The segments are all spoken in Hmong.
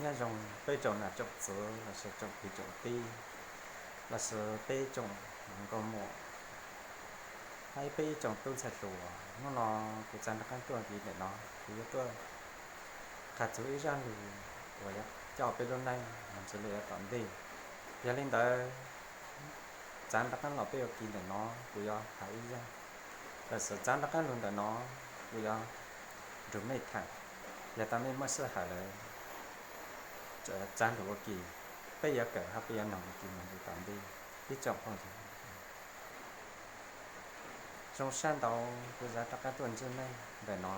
Nyob zoo peb tsoom nam tsoom txwv lossis tsoom kwv tsoom tij, lossis peb tsoom nkauj muam, hab peb ib tsoom tub ntxhais hluas. Hnub no kuv txav nrav qaab tuaj ntawm no, kuv yuav tuaj qha txug ib zaaj lug uas yuav coj peb lub neej moog ntsib lug yav tom ntej. Yog li ntawd, txav nrav qaab los peb ua ke ntawm no, kuv yuav has ib zaaj. Lossis txav nrav qaab lug ntawm no, kuv yuav nrug mej thaam. Yog tas mej muaj sij hawm lawm, txav lug ua ke, peb yuav kawm hab peb yuav noog ua ke moog ntsib tom ntej. Ib tsoom phooj ywg, zoo sab ntau kuv txav nrav qaab tuaj ntsib mej ntawm no.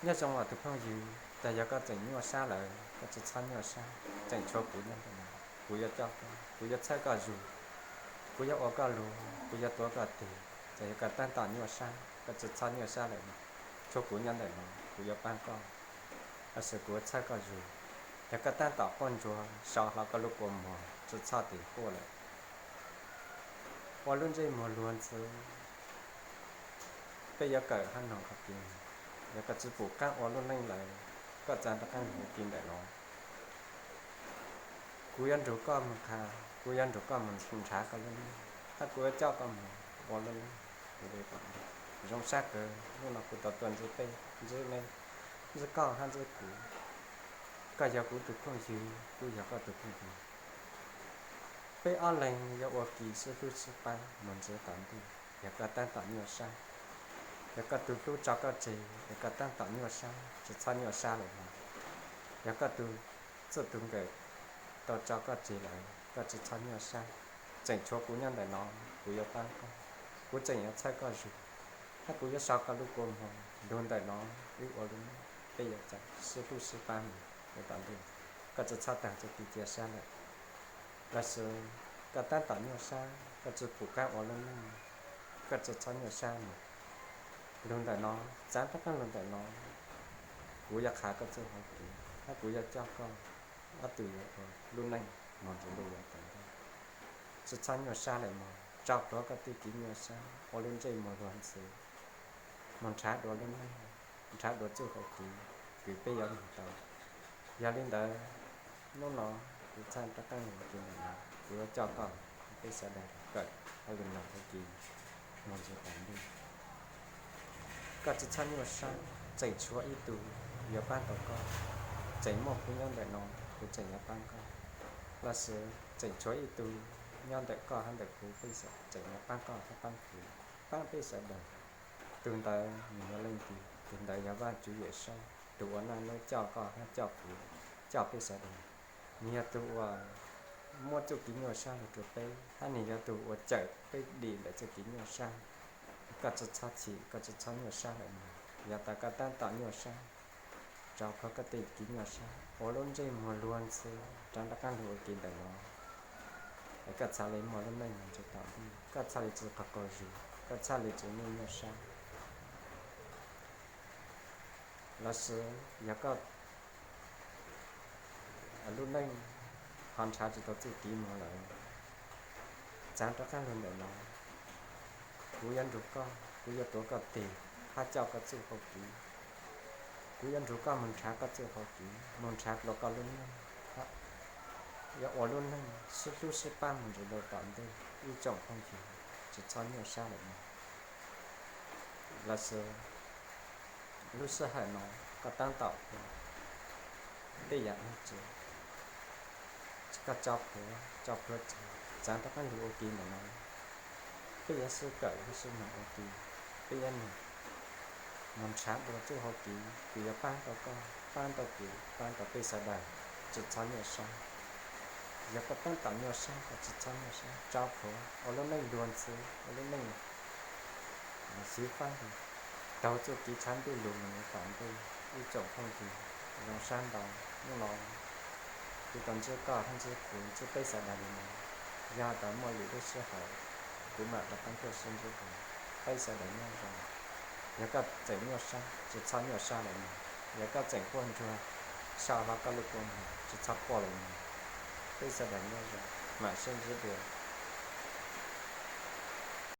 Nyob zoo os tus phooj ywg, tas yog koj tseem nyuaj sab lawm, koj tsi txhob nyuaj sab, tseem tshuav kuv nyob ntawm no, kuv yuav coj koj, kuv yuav txhawb koj zug, kuv yuav ua koj luag, kuv yuav tuav koj teg. Tas yog koj taab tom nyuaj sab, koj tsi txhob nyuaj sab lawm, tshuav kuv nyob ntawm no, kuv yuav paab koj. Lossis kuv yuav txhawb koj zug. Yog koj taab tom quaj ntsuag sau hlo koj lub kua muag, tsi txhob tes quaj lawm, ua lub ntsej muag luag ntxwv, peb yuav kawm hab noog ua ke. Yog koj tsi pum qaab ua lub neej lawm, koj txav nrav qaab lug ua ke ntawm no, kuv yuav nrug koj moog qha, kuv yuav nrug koj moog nrhav koj lub neej, hab kuv yuav coj koj moog ua lub neej. Zoo sab kawg, hnub no kuv tau tuaj ntsib peb, ntsib mej, ntsib koj hab ntsib kuv. Koj yog kuv tug phooj ywg, kuv yog koj tug phooj ywg. Peb ob leeg yuav ua ke sib hlub sib paab moog ntsib tom ntej. Yog koj taab tom nyuaj sab, yog koj tug hlub tso koj tseg, yog koj taab tom nyuaj sab, tsi txhob nyuaj sab lawm mog. Yog koj tug txuj tug nkawm tau tso koj tseg lawm, koj tsi txhob nyuaj sab. Tseem tshuav kuv nyob ntawm no, kuv yuav paab koj, kuv tseem yuav txhawb koj zug, hab kuv yuav sau koj lub kua muag lug ntawm no, wb ua lub neej, peb yuav tau sib hlub sib paab moog tom ntej. Koj tsi txhob taag txuj kev cia sab lawm. Lossis koj taab tom nyuaj sab, koj tsi pum qaab ua lub neej, koj tsi txhob nyuaj sab mog. Lug ntawm no, txav nrav qaab lug ntawm no, kuv yuav qha koj txuj hauv kev, hab kuv yuav coj koj ob tug yuav ua lub neej moog ntsib lug yav tom ntej. Tsi txhob nyuaj sab lawm mog, tso plhuav koj tej kev nyuaj sab, ua lub ntsej muag luag ntxwv, moog nrhav dua lub neej, nrhav dua txuj hauv kev kws peb yuav moog tau. Yog li ntawd, hnub no kuv txav nrav qaab lug ua ke ntawm no, kuv yuav coj koj, peb sawv daws kawm hab lug noog ua ke moog ntsib tom ntej. Koj tsi txhob nyuaj sab, tseem tshuav ib tug yuav paab tau koj. Tseem muaj kuv nyob ntawm no, kuv tseem yuav paab koj. Lossis tseem tshuav ib tug nyob ntawm koj hab ntawm kuv, peb tseem yuav paab koj hab paab kuv, paab peb sawv daws. Tug ntawd nwg yog leej twg? Tug ntawd yog Vaajtswv Yawm Saub, tug ua naj nub coj koj hab coj kuv, coj peb sawv daws. Nwg yog tug uas muab txuj kev nyuaj sab lug rua peb, hab nwg yog tug uas cawm peb dim ntawm txuj kev nyuaj sab. Koj tsi txhob chim, koj tsi txhob nyuaj sab lawm mog. Yog tas koj taab tom nyuaj sab, tso plhuav koj tej kev nyuaj sab, ua lub ntsej muag luag ntxwv, txav nrav qaab lug ua ke ntawm no, es koj txhaj le muaj lub neej moog ntsib tom ntej, koj txhaj le tsi qaug qaug zug, koj txhaj le tsi nyuaj nyuaj sab. Lossis yog koj lub neej ho nrhav tsi tau txuj kev moog lawm, txav nrav qaab lug ntawm no, kuv yuav nrug koj, kuv yuav tuav koj teg hab coj koj txuj hauv kev. Kuv yuav nrug koj moog nrhav koj txuj hauv kev, moog nrhav dlua koj lub neej, yuav ua lub neej sib hlub sib paab moog ntsib lug tom ntej. Ib tsoom phooj ywg, tsi txhob nyuaj sab lawm mog. Lossis lub sij hawm no koj taab tom ua tej yaam dlaab tsi, koj tso plhuav, tso plhuav tseg, txav nrav qaab lug ua ke ntawm no. Peb yuav sib kawm hab sib noog ua ke, peb yuav noog, moog nrhav dlua txuj hauv kev kws yuav paab tau koj, paab tau kuv, paab tau peb sawv daws, tsi txhob nyuaj sab. Yog koj taab tom nyuaj sab, koj tsi txhob nyuaj sab, tso plhuav, ua lub neej luag ntxhi, ua lub neej xyiv fab lug, taug txuj kev tshav ntuj lug moog ntsib tom ntej. Ib tsoom phooj ywg, zoo sab ntau, hnub no kuv tau ntsib koj hab ntsib kuv, ntsib peb sawv daws li no. Yog tas muaj lwm lub sij hawm, kuv maam rov qaab tuaj sib ntsib dlua. Peb sawv daws nyob zoo. Yog koj tseem nyuaj sab, tsi txhob nyuaj sab lawm mog. Yog koj tseem quaj ntsuag, sau hlo koj lub kua muag, tsi txhob quaj lawm mog. Peb sawv daws nyob zoo, maam sib ntsib dlua.